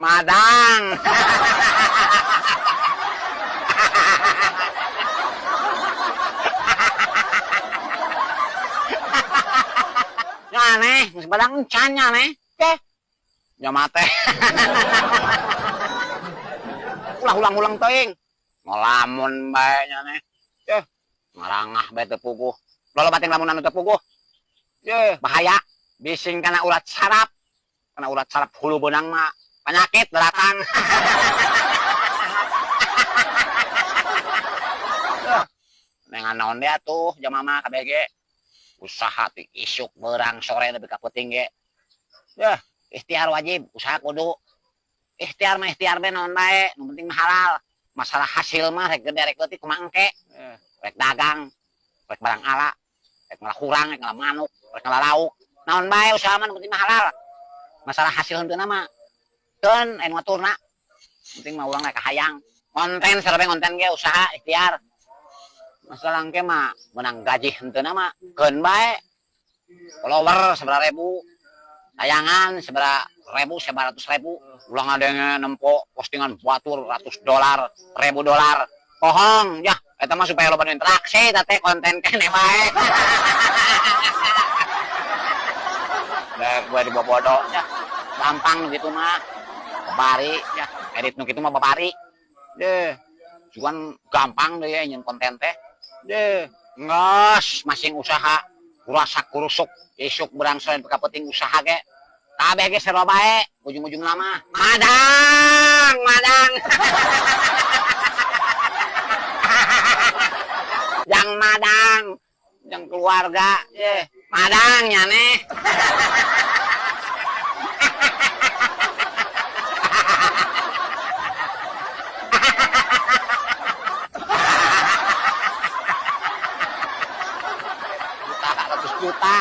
Madang. Nya aneh, geus badang encan nya aneh. Teh. Nya mate. Ulah ulang-ulang teuing. Ngelamun bae nya aneh. Teh. Ngarangah bae teu puguh. Loba teh lamun anu teu puguh. Ye, bahaya. Bising kana urat saraf. Kana urat saraf hulu beunang mah penyakit datang. Nengan naon deui atuh jamaah mah kabeh ge. Usaha ti isuk beurang sore nepi ka peuting ge. Yeuh, ikhtiar wajib, usaha kudu. Ikhtiar mah ikhtiar bae naon bae, nu penting mah halal. Masalah hasil mah rek gede rek leutik kumaha engke. Rek dagang, rek barang ala, rek ngala hurang, rek ngala manuk, rek ngala lauk. Naon bae usaha mah nu penting mah halal. Masalah hasil henteu mah keun anu ngaturna. Penting mah urang rek kahayang. Konten sareng konten ge usaha ikhtiar. Masalah engke mah menang gaji henteu mah keun bae. Follower sabaraha ribu, tayangan sabaraha ribu, sabaraha ratus ribu. Ulah ngadenge nempo postingan batur ratus dolar, ribu dolar. Bohong, yah, eta mah supaya loba nu interaksi eta teh konten keneh bae. Dek gue dibobodo, yah, gampang nu kitu mah. Babari, yah, edit nu kitu mah babari. Deh, cuman gampang deh ya nyen konten teh. Deh, nges masing usaha, kurasak kurusuk, isuk berang sore ka peuting usaha ge. Kabeh ge sarua bae, ujung-ujung lama. Madang, madang. Jang madang, jang keluarga, ye, madang nyane. Juta, ratus juta.